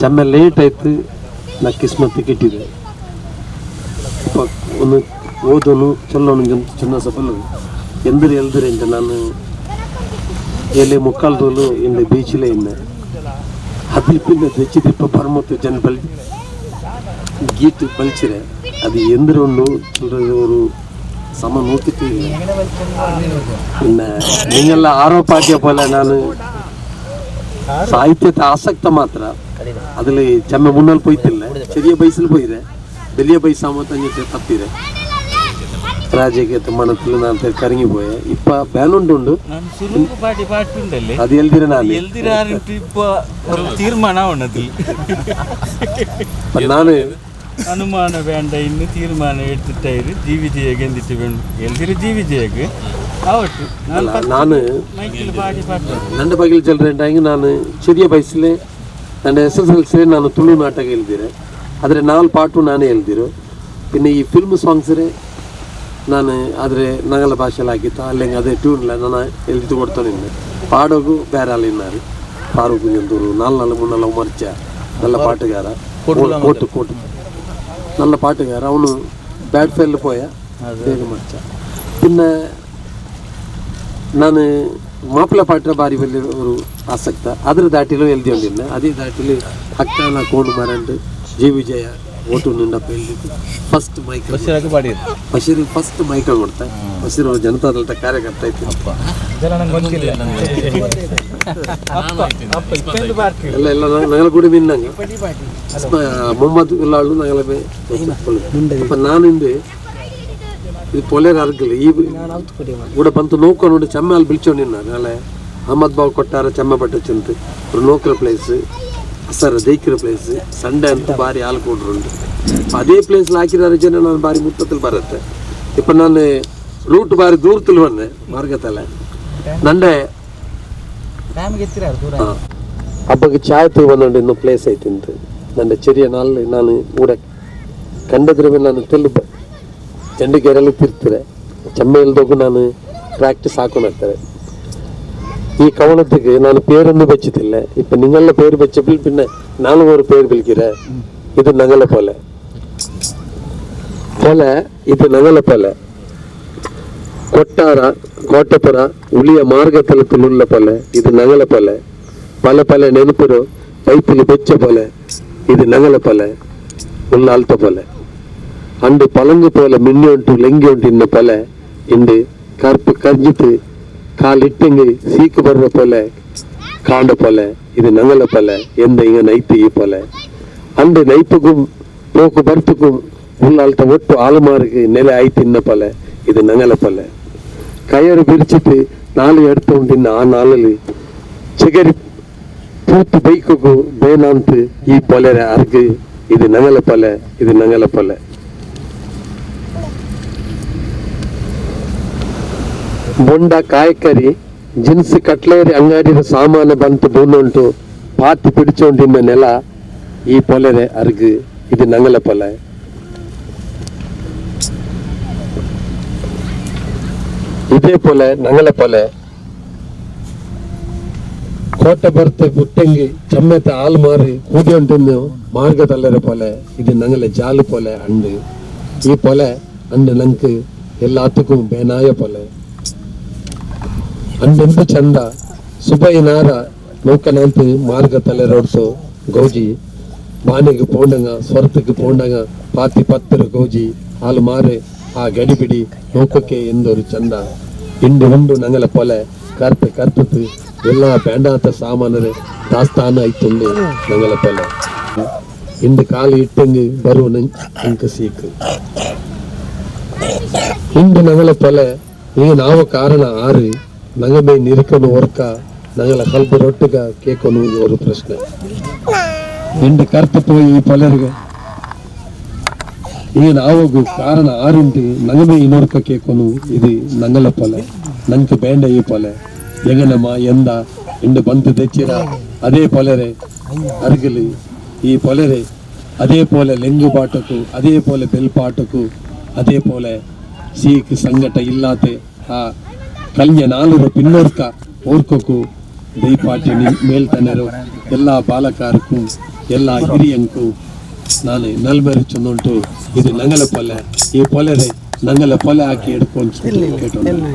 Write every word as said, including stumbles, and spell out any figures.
ಚಮ್ಮೆ ಲೇಟ್ ಆಯ್ತು, ನಾ ಕಿಸ್ಮತ್ ಕೆಟ್ಟಿದೆ. ಇಪ್ಪ ಒಂದು ಓದೋನು, ಚೊಲ್ಲೋನು ಜನ, ಜನ ಸಪಲು ಎಂದ್ರೆ ಎಲ್ದಿರೆ ಅಂತ ನಾನು ಎಲೆ ಮುಕ್ಕಾಲ್ದೋಲು ಇಂದ ಬೀಚಿಲೆ ಇನ್ನೆ. ಅದಿಲ್ ಪಿನ್ನ ದೆಚ್ಚಿದಿಪ್ಪ ಬರ್ಮತ್ತು ಜನ ಬಲ್ ಗೀತು ಬಲ್ಚಿರೆ. ಅದು ಎಂದ್ರೆ ಉಂಡು, ಚಿಲ್ಲರೆ ಅವರು ಸಮ ನೋಕಿತ್ತು. ಇನ್ನ ನಿಂಗೆಲ್ಲ ಆರೋಪ ಹಾಕ್ಯ ಪೋಲೆ, ನಾನು ಸಾಹಿತ್ಯದ ಆಸಕ್ತ ಮಾತ್ರ. ಅದ್ರಲ್ಲಿ ಚಮ್ಮೆ ಮುನ್ನಲ್ಲಿ ಪೋಯ್ತಿಲ್ಲ, ಚೆರಿಯ ಬಯಸಲು ಪೋಯಿದೆ, ಬೆಲಿಯ ಬಯಸ ತಪ್ಪಿದೆ. ರಾಜಕೀಯ ಮನತ್ತಿಲ್ಲ, ನಾನು ಕರಂಗಿ ಪೋಯೆ. ಇಪ್ಪ ಬ್ಯಾನುಂಡು ಉಂಡು. ನಾನು ಸುರುಕು ಪಾಟಿ ಪಾಟುಂಡಲ್ಲಿ. ಅದು ಎಲ್ದಿರ ನಾನು. ಎಲ್ದಿರ ಆರಿಂಟು ಇಪ್ಪ ತೀರ್ಮಾನ ಆವಣದಿಲ್ಲ. ನಾನು ಅನುಮಾನ ಬೇಂಡ ಇನ್ನು ತೀರ್ಮಾನ ಎಡ್ತಿಟ್ಟಾಯಿರು. ಜಿ ವಿಜಯ ಗೆಂದಿಟ್ಟು ಬೇಂಡು ಎಲ್ದಿರ ಜಿ ವಿಜಯಗ್ ಆವಟ್ಟು. ನಾನು ಅಲ್ಲ, first ನಾನು ಮೈಕಿಲ್ ಪಾಡಿ ಪಾಡ್ದೆ. ನಂಡ ಬಗಿಲ್ ಚಲ್ರೆ ನಾನು ಚಿರಿಯ ಬಯಸಲೆ, ನಂಡ ಎಸ್ ಎಸ್ ಎಲ್ ಸಿ ನಾನು ತುಳು ನಾಟಕ ಎಲ್ದಿರೆ, ಆದ್ರೆ ನಾಲ್ ಪಾಟು ನಾನೇ ಎಲ್ದಿರು. ಇನ್ನು ಈ film songs ರೇ ನಾನು ಆದ್ರೆ ನಂಗಲ ಭಾಷೆಲ್ ಆಗಿತ್ತ, ಅಲ್ಲೆಂಗ್ ಅದೇ tune ಲ ನಾನು ಎಲ್ದಿಟ್ಟು ಕೊಡ್ತಾನೆ. ಪಾಡೋಗು ಬೇರೆ ಆಲ್ ಇನ್ನಾರು, ಫಾರೂಕ್ ಕುಂಜಂತೂರು, ನಾಲ್ ನಾಲ್ ಮೂರ್ನಾಲ್ ಮರ್ಚ, ನಲ್ಲ ಪಾಟುಗಾರ. Coat, coat. ನಲ್ಲ ಪಾಟುಗಾರ, ಅವನು ಬ್ಯಾಡ್ ಫೈಲ್ ಪೋಯ, ಬೇಗ ಮರ್ಚ. ಪಿನ್ನ ನಾನು ಮಾಪಿಳ ಪಾಟ್ರೆ ಬಾರಿ ಬಲ್ಲಿ ಒರು ಆಸಕ್ತ, ಅದ್ರ ದಾಟಿಲು ಎಲ್ದಿಯೊಂದಿನ್ನ, ಅದೇ ದಾಟಿಲು ಅಕ್ಕ ನಾ ಕೋಂಡು ಮರಂಡ್, ಜಿ ವಿಜಯ, ಓಟು ನಿಂಡಪ್ಪ ಎಲ್ದಿತ್ತು. First mike Basheer first mike ಕೊಡ್ತ. ಬಶೀರ್ ಜನತಾದಳದ ಕಾರ್ಯಕರ್ತ ಇತ್ತು. ಎಲ್ಲ, ಎಲ್ಲ ನಂಗಲ ಕೂಡ ಮಿನ್ನಂಗ. ಮೊಹಮ್ಮದ್ ಉಲ್ಲಾಳು ನಂಗಲ ಬೇ. ಅಪ್ಪ ನಾನು ಇಂದು ಇದು ಪೊಲೆರ ಅರ್ಗಲ್ ಈ ಕೂಡ ಬಂತು ನೋಕ ನೋಡಿ ಚಮ್ಮೆ ಅಲ್ಲಿ ಬಿಲ್ಚೊಂಡಿನ ನಾಳೆ ಅಹಮದ್ ಬಾಬು ಕೊಟ್ಟಾರ ಚಮ್ಮೆ ಬಟ್ಟೆ ಚಿಂತು. ಒರು ನೋಕ್ರ place, ಅಸರ ದೇಯ್ಕ್ರ place, Sunday ಅಂತ ಬಾರಿ ಆಲ್ ಕೂಡ್ರುಂಡು. ಅದೇ place ಲ ಹಾಕಿದಾರೆ ಜನ ನಾನು ಬಾರಿ ಮುತ್ತದಲ್ಲಿ ಬರುತ್ತೆ. ಇಪ್ಪ ನಾನು route ಬಾರಿ ದೂರದಲ್ಲಿ ಬನ್ನೆ ಮಾರ್ಗತಲೆ. ನಂಡೆ ಹಬ್ಬಕ್ಕೆ ಚಾಯ್ ತೂ ಬಂದೊಂಡು ಇನ್ನು place ಐತಿಂತ. ನಂಡೆ ಚೆರಿಯ ನಾಲ್ ನಾನು ಕೂಡ ಕಂಡದ್ರೆ ನಾನು ತೆಲ್ಲು ಚೆಂಡಿಗೆರೆಲ್ಲ ತಿರ್ತಿರೆ. ಚಮ್ಮೆ ಇಲ್ದೋಗು ನಾನು practice ಹಾಕೊಂಡಾಗ್ತಾರೆ. ಈ ಕವನತ್ತಿಗೆ ನಾನು ಪೇರನ್ನು ಬೆಚ್ಚಿತಿಲ್ಲ. ಇಪ್ಪ ನಿಂಗಲ್ಲ ಪೇರು ಬೆಚ್ಚ ಪಿಲ್ಪಿನ ನಾಲ್ವರು ಪೇರು ಬಿಲ್ಕಿರೆ. ಇದು ನಂಗಲ ಪೊಲೆ. ಪೊಲೆ, ಇದು ನಂಗಲ ಪೊಲೆ. ಕೊಟ್ಟಾರ, ಕೋಟೆಪುರ, ಉಳಿಯ ಮಾರ್ಗ ತಲುಪುಲುಲ್ಲ ಪೊಲೆ. ಇದು ನಂಗಲ ಪೊಲೆ. ಪಲೆ ಪಲೆ ನೆನಪುರು, ಬೈತಿಗೆ ಬೆಚ್ಚ ಪೊಲೆ. ಇದು ನಂಗಲ ಪೊಲೆ. ಉಲ್ಲ ಅಲ್ತ ಪೊಲೆ. ಅಂಡು ಪಲಂಗು ಪೋಲೆ ಮಿನ್ನಿ ಉಂಟು, ಲೆಂಗಿ ಉಂಟು ಇನ್ನ ಪೊಲೆ. ಇಂಡು ಕರ್ಪು ಕರ್ಜಿತು ಕಾಲಿಟ್ಟಂಗಿ ಸೀಕು ಬರ್ರ ಪೊಲೆ, ಕಾಂಡ ಪೊಲೆ, ಇದು ನಂಗಲ ಪೊಲೆ, ಎಂದ ಇಂಗ ನೈತಿ ಈ ಪೊಲೆ. ಅಂಡು ನೈಪುಗು ಪೋಕು ಬರ್ತುಕು ಉಳ್ಳಾಲ್ತ ಒಟ್ಟು ಆಲುಮಾರಿಗೆ ನೆಲೆ ಆಯ್ತಿನ್ನ ಪೊಲೆ, ಇದು ನಂಗಲ ಪೊಲೆ. ಕಯರು ಬಿರ್ಚಿತು ನಾಲು ಎಡ್ತ ಉಂಡಿನ್ನ ಆ ನಾಲಲಿ ಚಿಗರಿ ಪೂತು ಬೈಕುಗು ಬೇನಾಂತು ಈ ಪೊಲೆರೆ ಅರ್ಗು, ಇದು ನಂಗಲ ಪೊಲೆ, ಇದು ನಂಗಲ ಪೊಲೆ. ಬೊಂಡ ಕಾಯ್ಕರಿ, jeans ಕಟ್ಲೇರಿ ಅಂಗಡಿದ ಸಾಮಾನು ಬಂತು ಬೂನೊಂಟು ಪಾತಿ ಪಿಡಿಚೊಂಡಿನ ನೆಲ ಈ ಪೊಲೆರೆ ಅರ್ಗು, ಇದು ನಂಗಲ ಪೊಲೆ. ಇದೇ ಪೊಲೆ ನಂಗಲ ಪೊಲೆ. ಕೋಟೆ ಬರ್ತೆ ಪುಟ್ಟೆಂಗಿ ಚಮ್ಮೆತ ಆಲ್ಮಾರಿ ಕೂಡಿಯೊಂಟುಂದು ಮಾರ್ಗದಲ್ಲರ ಪೊಲೆ, ಇದು ನಂಗಲ ಜಾಲು ಪೊಲೆ ಅಂಡು. ಈ ಪೊಲೆ ಅಂಡು ನಂಕ್ ಎಲ್ಲಾತಕ್ಕೂ ಬೇನಾಯ ಪೊಲೆ. ಅಂಡೆಂದು ಚಂದ ಸುಬೈ ನಾರ ನೋಕನಾಂತ್ ಮಾರ್ಗ ತಲೆರೊಡ್ತು ಗೌಜಿ. ಬಾನೆಗ್ ಪೋಂಡಂಗ ಸ್ವರ್ತಕ್ ಪೋಂಡಂಗ ಪಾತಿ ಪತ್ತರ ಗೌಜಿ ಆಲ್ಮಾರೆ ಆ ಗಡಿಬಿಡಿ ನೋಕಕ್ಕೆ ಎಂದೊರು ಚಂದ. ಇಂಡು ಉಂಡು ನಂಗಲ ಪೊಲೆ, ಕರ್ತ್ ಕರ್ತತ್ ಎಲ್ಲಾ ಬೇಂಡಾತ ಸಾಮಾನರೆ ದಾಸ್ತಾನ ಐತುಂಡು ನಂಗಲ ಪೊಲೆ. ಇಂದು ಕಾಲು ಇಟ್ಟಂಗ್ ಬರು ನಂಕ್ ಸೀಕ್. ಇಂದು ನಂಗಲ ಪೊಲೆ, ಈ ನಾವು ಕಾರಣ ಆರು ನಂಗಮೆ ನಿರಿಕನು ಒರ್ಕ ನಂಗಲ ಕಲ್ಬರೊಟ್ಟುಗ ಕೇಕೊನು ಒರು ಪ್ರಶ್ನೆ. ಇಂದು ಕರ್ತ್ ಪೋಯಿ ಈ ಪೊಲೆರ್ಗೆ ಈ ನಾವಗು ಕಾರಣ ಆರುಂಟು ನಂಗಮೆ ಇನೊರ್ಕ ಕೇಕೊನು. ಇದು ನಂಗಲ ಪೊಲೆ, ನಂಕ್ ಬೇಂಡ ಈ ಪೊಲೆ. ಎಂಗನಮ ಎಂದ ಇಂಡು ಬಂತು ದೆಚ್ಚಿರ ಅದೇ ಪೊಲೆರೆ ಅರ್ಗಲು ಈ ಪೊಲೆರೆ ಅದೇ ಪೋಲೆ ಲೆಂಗು ಬಾಟಕು, ಅದೇ ಪೋಲೆ ಬೆಲ್ಪಾಟಕು, ಅದೇ ಪೋಲೆ ಸೀಕ್ ಸಂಗಟ ಇಲ್ಲಾತೆ ಆ ಕಲ್ಯ ನಾಲುರ ಪಿನ್ನೊರ್ಕ ಓರ್ಕೊಕು ದೈಪಾಟಿ ಮೇಲ್ತನೆರು ಎಲ್ಲಾ ಬಾಲಕಾರಕು ಎಲ್ಲಾ ಹಿರಿಯಂಕು ನಾನು ನಲ್ಬೆರ್ ಚೊನ್ನೊಂಟು. ಇದು ನಂಗಲ ಪೊಲೆ, ಈ ಪೊಲೆರೆ ನಂಗಲ ಪೊಲೆ ಹಾಕಿ ಎಡ್ಕೊಂಡು ಕೇಟೊಂಡು.